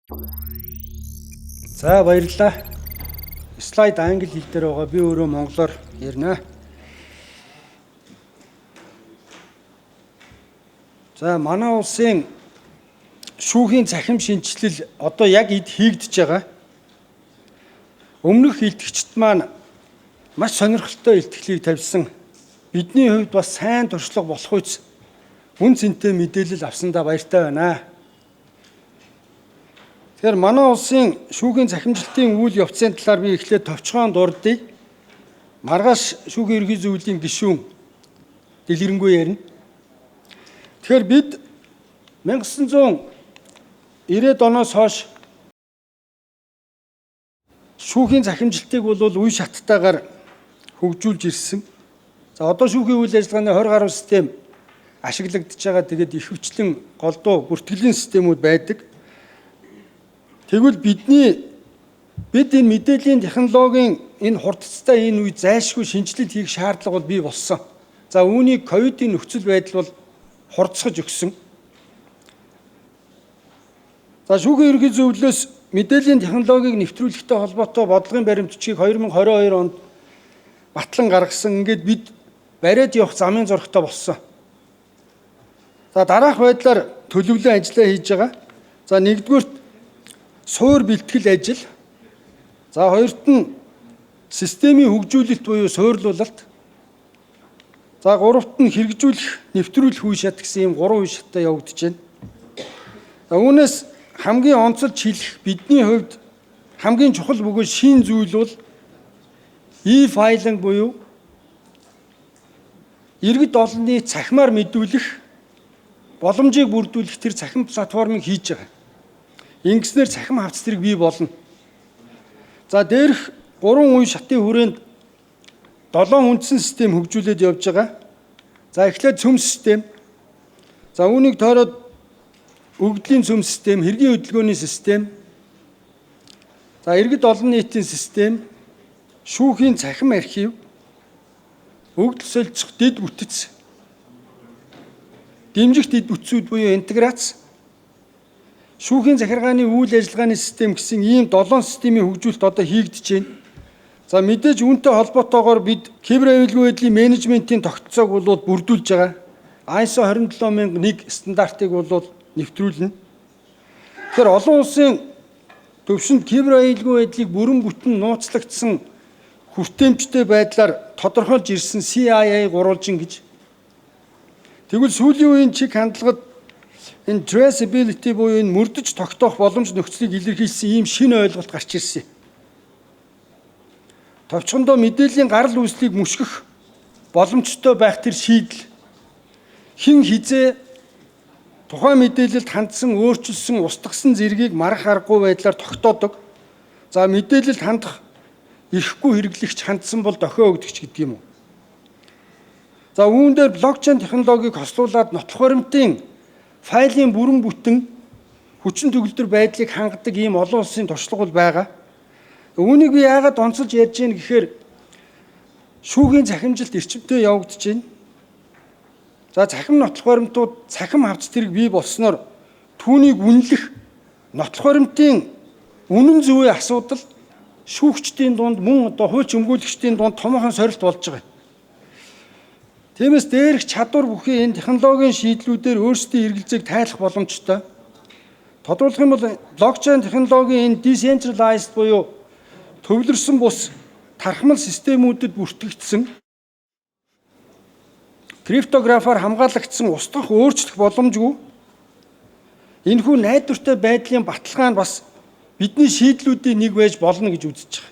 За, баярлалаа. Слайд англи хэл дээр байгаа. Би өөрөө монголоор ярина. За, манай улсын шүүхийн цахим шинэчлэл одоо яг эд хийгдэж байгаа. Өмнөх илтгэгчид маань маш сонирхолтой илтгэлийг тавьсан. Бидний хувьд бас сайн туршлага болох үз үнэ цэнтэй мэдээлэл авсандаа баяртай байна. Тэгэхээр манай улсын шүүхийн цахимжилтын үйл явцын талаар би эхлээд товчхон дурдъя. Маргааш шүүхийн ерөнхий зөвлөлийн гишүүн дэлгэрэнгүй ярина. Тэгэхээр бид 1990-ад оноос хойш шүүхийн цахимжилтыг бол үе шаттайгаар хөгжүүлж ирсэн. За, одоо шүүхийн үйл ажиллагааны 20 гаруй систем ашиглагдаж байгаа. Тэгээд ихэвчлэн голдуу бүртгэлийн системүүд байдаг. Тэгвэл бид энэ мэдээллийн технологийн энэ хурдцтай энэ үе зайлшгүй шинэчлэл хийх шаардлага бол бий болсон. За, үүнийг ковидын нөхцөл байдал бол хурдсгаж өгсөн. За, шүүхийн ерөнхий зөвлөлөөс мэдээллийн технологиг нэвтрүүлэхтэй холбоотой бодлогын баримт бичгийг 2022 онд батлан гаргасан. Ингээд бид бариад явах замын зурагтай болсон. За, дараах байдлаар төлөвлөн ажиллаа хийж байгаа. За, нэгдүгээрт суур бэлтгэл ажил. За, хоёрт нь системийн хөгжүүлэлт буюу суурлуулалт. За, гуравт нь хэрэгжүүлэх, нэвтрүүлэх үе шат гэсэн ийм гурван үе шаттай явагдаж байна. За, үүнээс хамгийн онцолж хэлэх бидний хувьд хамгийн чухал бөгөөд шинэ зүйл бол e-filing буюу иргэд олонний цахимаар мэдүүлэх боломжийг бүрдүүлэх тэр цахим платформыг хийж байгаа. Ингэснээр цахим хавтас тэрэг бий болно. За, дээрх гурван үе шатын хүрээнд 7 үндсэн систем хөгжүүлээд явж байгаа. За, эхлээд цөм систем. За, үүнийг тойроод өгөгдлийн цөм систем, хэргийн хөдөлгөөний систем. За, иргэд олон нийтийн систем, шүүхийн цахим архив, өгөгдөл солилцох дэд бүтэц, дэмжих дэд бүтцүүд буюу интеграц, шүүхийн захиргааны үйл ажиллагааны систем гэсэн ийм 7 системийн хөгжүүлэлт одоо хийгдэж байна. За, мэдээж үүнтэй холбоотойгоор бид кибер аюулгүй байдлын менежментийн тогтолцоог бол бүрдүүлж байгаа. ISO 27001 стандартыг бол нэвтрүүлнэ. Тэгэхээр олон улсын төвшөнд кибер аюулгүй байдлыг бүрэн бүтэн нууцлагдсан хүртээмжтэй байдлаар тодорхойлж ирсэн CIA гурвалжин гэж. Тэгвэл сүүлийн үеийн чиг хандлагад энэ traceability буюу энэ мөрдөж тогтоох боломж нөхцөлийг илэрхийлсэн ийм шинэ ойлголт гарч ирсэн. Товчхондоо мэдээллийн гарал үүслийг мөшгөх боломжтой байх тэр шийдэл хэн хэзээ тухайн мэдээлэлд хандсан, өөрчилсөн, устгасан зэргийг маргах аргагүй байдлаар тогтоодог. За, мэдээлэлд хандах эрхгүй хэрэглэгч хандсан бол дохио өгдөг ч гэдэг юм уу. За, үүн дээр блокчейн технологиг хослуулад нотлох баримтын файлын бүрэн бүтэн хүчин төгөлдөр байдлыг хангадаг ийм олон улсын туршлага бол байгаа. Үүнийг би яагаад онцолж ярьж гин гэхээр шүүхийн цахимжилт эрчимтэй явагдаж байна. За, цахим нотлох баримтууд, цахим хавтас тэрэг бий болсноор түүнийг үнэлэх нотлох баримтын үнэн зөвийн асуудал шүүгчдийн дунд, мөн одоо хуульч өмгөөлөгчдийн дунд томоохон сорилт болж байгаа. Тиймээс дээрх чадвар бүхий энэ технологийн шийдлүүдээр өөрсдийн эргэлзээг тайлах боломжтой. Тодорхойлох юм бол блокчейн технологийн энэ decentralized буюу төвлөрсөн бус тархмал системүүдэд бүртгэгдсэн криптографаар хамгаалагдсан устгах, өөрчлөх боломжгүй энэхүү найдвартай байдлын баталгаа нь бас бидний шийдлүүдийн нэг байж болно гэж үзэж байгаа.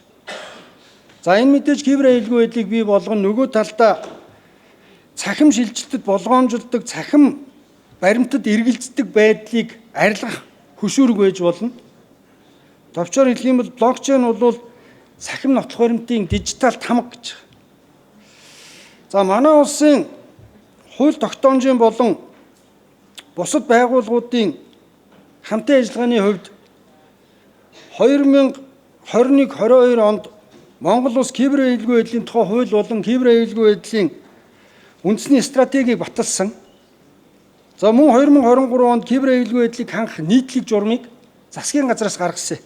За, энэ мэдээж кибер аюулгүй байдлыг бий болгоно, нөгөө талдаа цахим шилжилтэд болгоомжилдог, цахим баримтад эргэлздэг байдлыг арилгах хөшүүрэг байж болно. Товчоор хэлэх юм бол блокчейн бол цахим нотлох баримтын дижитал тамга гэж. За, манай улсын хууль тогтоомжийн болон бусад байгууллагуудын хамтын ажиллагааны хувьд 2021-22 онд Монгол улс кибер аюулгүй байдлын тухай хууль болон кибер аюулгүй байдлын үндэсний стратегийг баталсан. За, мөн 2023 онд кибер аюулгүй байдлыг хангах нийтлэг журмыг Засгийн газраас гаргасан.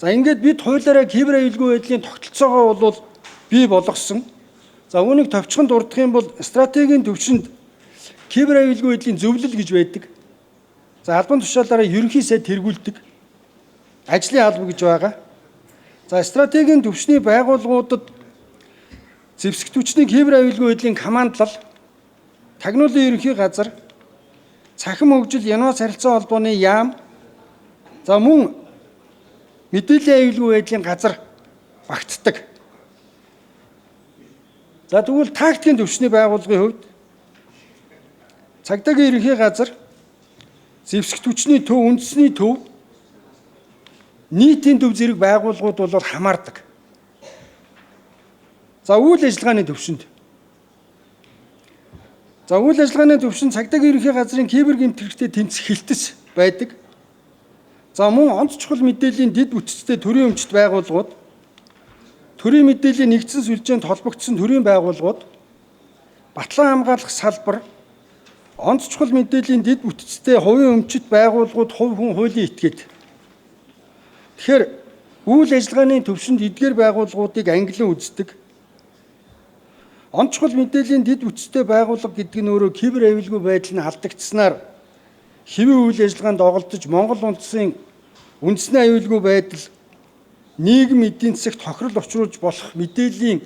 За ингээд бид хуулиараа кибер аюулгүй байдлын тогтолцоогоо бол бий болгосон. За үүнийг товчхон дурдах юм бол стратегийн төвшөнд кибер аюулгүй байдлын зөвлөл гэж байдаг. За албан тушаалаараа ерөнхий сайд тэргүүлдэг. Ажлын алба гэж байгаа. За стратегийн төвшний байгууллагуудад зэвсэг түвшний кибер аюулгүй байдлын командлал, тагнуулын ерөнхий газар, цахим хөгжил, инновац харилцаа холбооны яам, за мөн мэдээллийн аюулгүй байдлын газар багтдаг. За тэгвэл тактикийн түвшний байгууллагын хувьд цагдаагийн ерөнхий газар, зэвсэг түвшний төв, үндэсний төв, нийтийн төв зэрэг байгууллагууд бол хамаардаг. За үйл ажиллагааны төвшөнд. За үйл ажиллагааны төвшөнд цагдаагийн ерөнхий газрын кибер гэмт хэрэгтэй тэмцэх хэлтэс байдаг. За мөн онц чухал мэдээллийн дэд бүтцтэй төрийн өмчт байгууллагууд, төрийн мэдээллийн нэгдсэн сүлжээнд холбогдсон төрийн байгууллагууд, батлан хамгаалах салбар, онц чухал мэдээллийн дэд бүтцтэй хувийн өмчт байгууллагууд, хувь хүн хуулийн этгээд. Тэгэхээр үйл ажиллагааны төвшөнд эдгээр байгууллагуудыг ангилан үздэг. Онц чухал мэдээллийн дэд бүтцтэй байгууллага гэдэг нь өөрөө кибер аюулгүй байдал нь алдагдсанаар хэвийн үйл ажиллагаанд оролцож Монгол улсын үндэсний аюулгүй байдал, нийгэм эдийн засагт хохирол учруулж болох мэдээллийн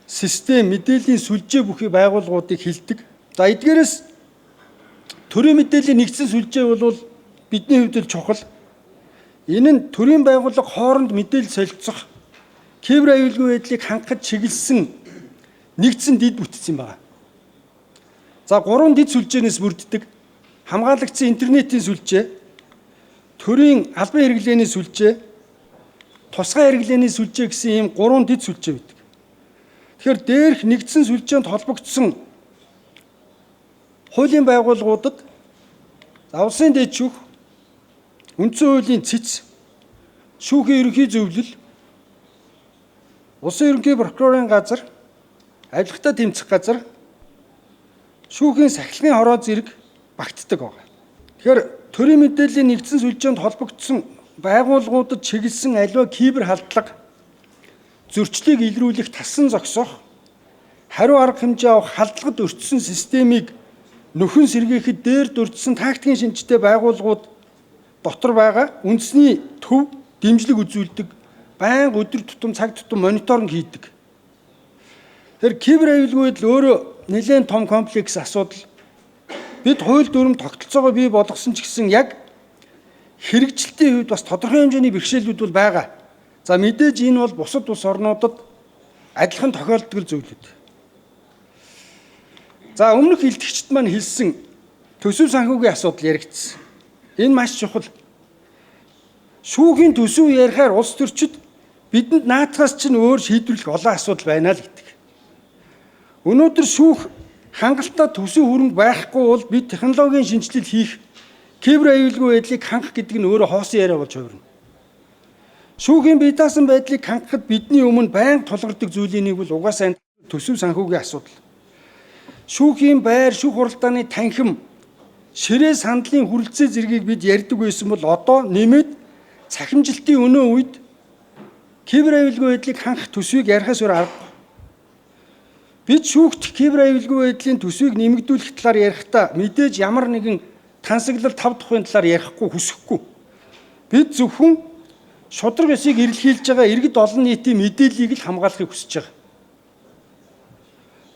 систем, мэдээллийн сүлжээ бүхий байгууллагуудыг хилдэг. За эдгээрээс төрийн мэдээллийн нэгдсэн сүлжээ бол бидний хувьд л чухал. Энэ нь төрийн байгууллага хооронд мэдээлэл солилцох, кибер аюулгүй байдлыг хангахад чиглэсэн нэгдсэн дэд бүтц юм байна. За гурван дэд сүлжээнээс бүрддэг. Хамгаалагдсан интернетийн сүлжээ, төрийн албан хэрэглээний сүлжээ, тусгай хэрэглээний сүлжээ гэсэн ийм гурван дэд сүлжээ байдаг. Тэгэхээр дээрх нэгдсэн сүлжээнд холбогдсон хуулийн байгууллагуудад улсын дээд шүүх, үндсэн хуулийн цэц, шүүхийн ерөнхий зөвлөл, улсын ерөнхий прокурорын газар, авилгатай тэмцэх газар, шүүхийн сахилгын хороо зэрэг багтдаг байгаа. Тэгэхээр төрийн мэдээллийн нэгдсэн сүлжээнд холбогдсон байгууллагуудад чиглэсэн аливаа кибер халдлага зөрчлийг илрүүлэх, тасан зогсоох, хариу арга хэмжээ авах халдлагад өртсөн системийг нөхөн сэргээхэд дээр дурдсан тактикийн шинжтэй байгууллагууд дотор байгаа үндэсний төв дэмжлэг үзүүлдэг, байнга өдөр тутам цаг тутам мониторинг хийдэг. Тэгэхээр кибер аюулгүй байдал өөрөө нэлээд том комплекс асуудал. Бид хууль дүрэм тогтолцоогоо бий болгосон ч гэсэн яг хэрэгжилтийн хувьд бас тодорхой хэмжээний бэрхшээлүүд бол байгаа. За мэдээж энэ бол бусад улс орнуудад адилхан тохиолддог зүйлүүд. За өмнөх илтгэгчид маань хэлсэн төсөв санхүүгийн асуудал яригдсан. Энэ маш чухал. Шүүхийн төсөв ярихаар улс төрчид бидэнд наадхаас чинь өөр шийдвэрлэх олон асуудал байна л гэдэг. Өнөөдөр шүүх хангалттай төсөв хөрөнгө байхгүй бол бид технологийн шинэчлэл хийх, кибер аюулгүй байдлыг хангах гэдэг нь өөрөө хоосон яриа болж хувирна. Шүүхийн бие даасан байдлыг хангахад бидний өмнө байнга тулгардаг зүйлийн нэг бол угаасаа төсөв санхүүгийн асуудал. Шүүхийн байр, шүүх хуралдааны танхим, ширээ сандлын хүрэлцээ зэргийг бид ярьдаг байсан бол одоо нэмээд цахимжилтын өнөө үед кибер аюулгүй байдлыг хангах төсвийг ярихаас өөр аргагүй. Бид шүүгт кибер аюулгүй байдлын төсвийг нэмэгдүүлэх талаар ярихдаа мэдээж ямар нэгэн тансаглал тав тухайн талаар ярихгүй хүсэхгүй. Бид зөвхөн шударга ёсыг эрэлхийлж байгаа иргэд олон нийтийн мэдээллийг л хамгаалахыг хүсэж байгаа.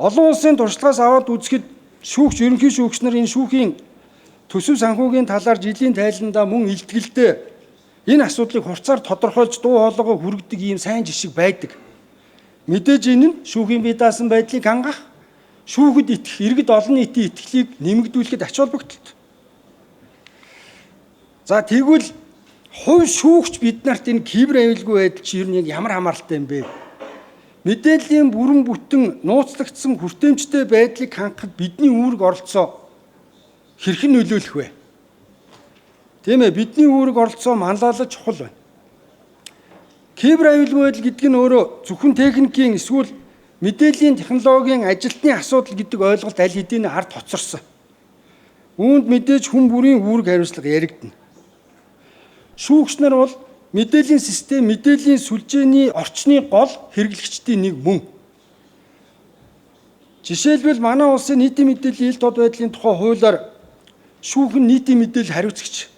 Олон улсын туршлагаас аваад үзэхэд шүүгч, ерөнхий шүүгч нар энэ шүүхийн төсөв санхүүгийн талаар жилийн тайландаа мөн илтгэлдээ энэ асуудлыг хурцаар тодорхойлж дуу хоолойгоо хүргэдэг ийм сайн жишг байдаг. Мэдээж энэ нь шүүхийн бие даасан байдлыг хангах, шүүхэд итгэх, иргэд олон нийтийн итгэлийг нэмэгдүүлэхэд ач холбогдолтой. За тэгвэл хувь шүүгч бид нарт энэ кибер аюулгүй байдал чи ер нь яг ямар хамааралтай юм бэ? Мэдээллийн бүрэн бүтэн нууцлагдсан хүртээмжтэй байдлыг хангахад бидний үүрэг оролцоо хэрхэн нөлөөлөх вэ? Тийм ээ, бидний үүрэг оролцоо манлайлал чухал байна. Кибер аюулгүй байдал гэдэг нь өөрөө зөвхөн техникийн эсвэл мэдээллийн технологийн ажилтны асуудал гэдэг ойлголт аль хэдийн ард хоцорсон. Үүнд мэдээж хүн бүрийн үүрэг хариуцлага яригдана. Шүүгч нар бол мэдээллийн систем, мэдээллийн сүлжээний орчны гол хэрэглэгчдийн нэг мөн. Жишээлбэл, манай улсын нийтийн мэдээллийн ил тод байдлын тухай хуулиар шүүх нь нийтийн мэдээлэл хариуцагч.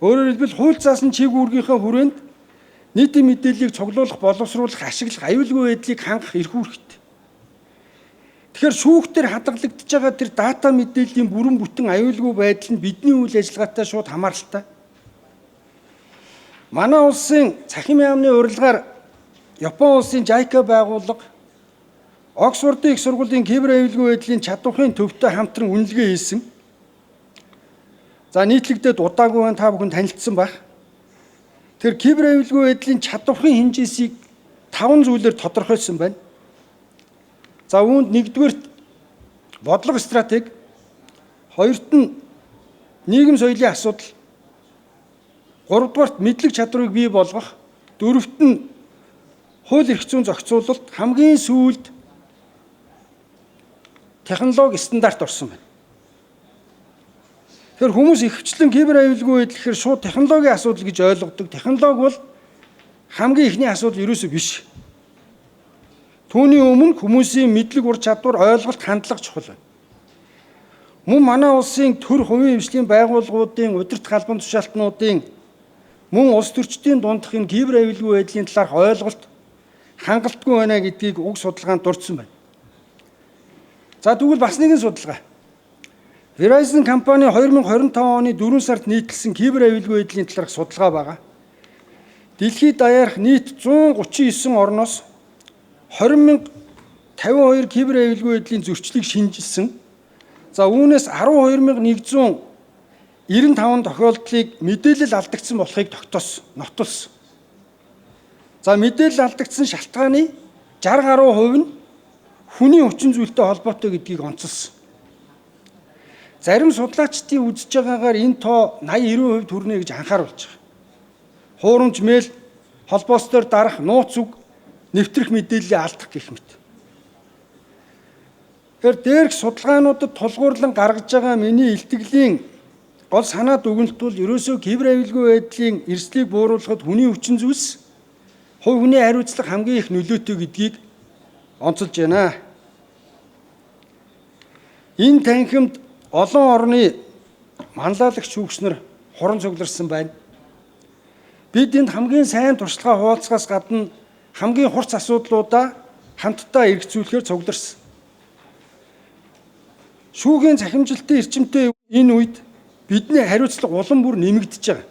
Өөрөөр хэлбэл, хууль заасан чиг үүргийнхээ хүрээнд нийтийн мэдээллийг цуглуулах, боловсруулах, ашиглах, аюулгүй байдлыг хангах эрх үүрэгтэй. Тэгэхээр шүүхтэр хадгалагдаж байгаа тэр дата мэдээллийн бүрэн бүтэн аюулгүй байдал нь бидний үйл ажиллагаатай шууд хамааралтай. Манай улсын цахим яамны урилгаар Япон улсын JICA байгууллага Оксфордын их сургуулийн кибер аюулгүй байдлын чадварын төвтэй хамтран үнэлгээ хийсэн. За, нийтлэгдээд удаагүй байна, та бүхэн танилцсан байх. Тэр кибер аюулгүй байдлын чадварын хэмжээсийг таван зүйлээр тодорхойлсон байна. За, үүнд нэгдүгээрт бодлого стратеги, хоёрт нь нийгэм соёлын асуудал, гуравдугаарт мэдлэг чадварыг бий болгох, дөрөвт нь хууль эрх зүйн зохицуулалт, хамгийн сүүлд технологи стандарт орсон байна. Тэгэхээр хүмүүс ихэвчлэн кибер аюулгүй байдал гэхээр шууд технологийн асуудал гэж ойлгодог. Технологи бол хамгийн эхний асуудал ерөөсөө биш. Түүний өмнө хүмүүсийн мэдлэг, ур чадвар, ойлголт, хандлага чухал байна. Мөн манай улсын төр, хувийн хвшлийн байгууллагуудын, удирдах албан тушаалтнуудын, мөн улс төрчдийн дундах энэ кибер аюулгүй байдлын талаарх ойлголт хангалтгүй байна гэдгийг уг судалгаанд дурдсан байна. За, тэгвэл бас нэгэн судалгаа. Verizon компани 2025 оны 4 сард нийтэлсэн кибер аюулгүй байдлын талаарх судалгаа байгаа. Дэлхийд даяарх нийт 139 орноос 20,052 кибер аюулгүй байдлын зөрчлийг шинжилсэн. За, үүнээс 12,195 тохиолдлыг мэдээлэл алдагдсан болохыг тогтоосон, нотолсон. За, мэдээлэл алдагдсан шалтгааны 60 гаруй хувь нь хүний хүчин зүйлтэй холбоотой гэдгийг онцолсон. Зарим судлаачдын үзэж байгаагаар энэ тоо 80 90% хүрнэ гэж анхааруулж байгаа. Хуурамч мэйл, холбоос дээр дарах, нууц үг, нэвтрэх мэдээллийг алдах гэх мэт. Тэгэхээр дээрх судалгаануудад тулгуурлан гаргаж байгаа миний илтгэлийн гол санаа дүгнэлт бол ерөөсөө кибер аюулгүй байдлын эрсдлийг бууруулахад хүний хүчин зүйлс, хувь хүний хариуцлага хамгийн их нөлөөтэй гэдгийг онцолж байна. Энэ танхимд олон орны манлайлагч шүүгч нар хуран цугларсан байна. Бид энд хамгийн сайн туршлагаа хуваалцахаас гадна хамгийн хурц асуудлуудаа хамтдаа эргэцүүлэхээр цугларсан. Шүүхийн цахимжилтын эрчимтэй энэ үед бидний хариуцлага улам бүр нэмэгдэж байгаа.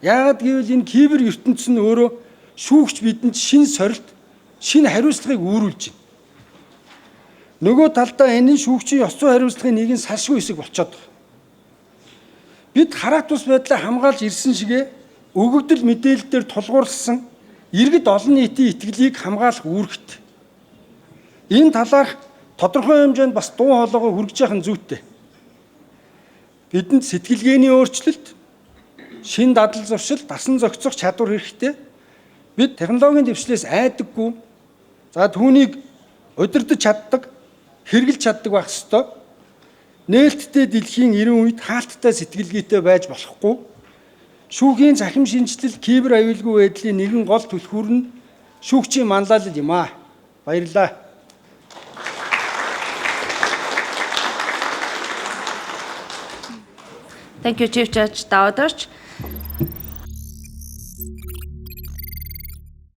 Яагаад гэвэл энэ кибер ертөнц нь өөрөө шүүгч бидэнд шинэ сорилт, шинэ хариуцлагыг үүрүүлж байна. Нөгөө талдаа энэ нь шүүгчийн ёс зүйн хариуцлагын нэгэн салшгүй хэсэг болчиход байгаа. Бид хараат тус байдлаа хамгаалж ирсэн шигээ өгөгдөл мэдээлэл дээр тулгуурласан иргэд олон нийтийн итгэлийг хамгаалах үүрэгтэй. Энэ талаарх тодорхой хэмжээнд бас дуу хоолойгоо хүргэж явах нь зүйтэй. Бидэнд сэтгэлгээний өөрчлөлт, шинэ дадал зуршил, дасан зохицох чадвар хэрэгтэй. Бид технологийн дэвшлээс айдаггүй. За, түүнийг удирдах чаддаг, хэрэглэж чаддаг байх ёстой. Нээлттэй дэлхийн 90 үед хаалттай сэтгэлгээтэй байж болохгүй. Шүүхийн цахим шинэчлэл, кибер аюулгүй байдлын нэгэн гол түлхүүр нь шүүгчийн манлайлал юм аа. Баярлалаа. Thank you, Chief Judge Davaadorj.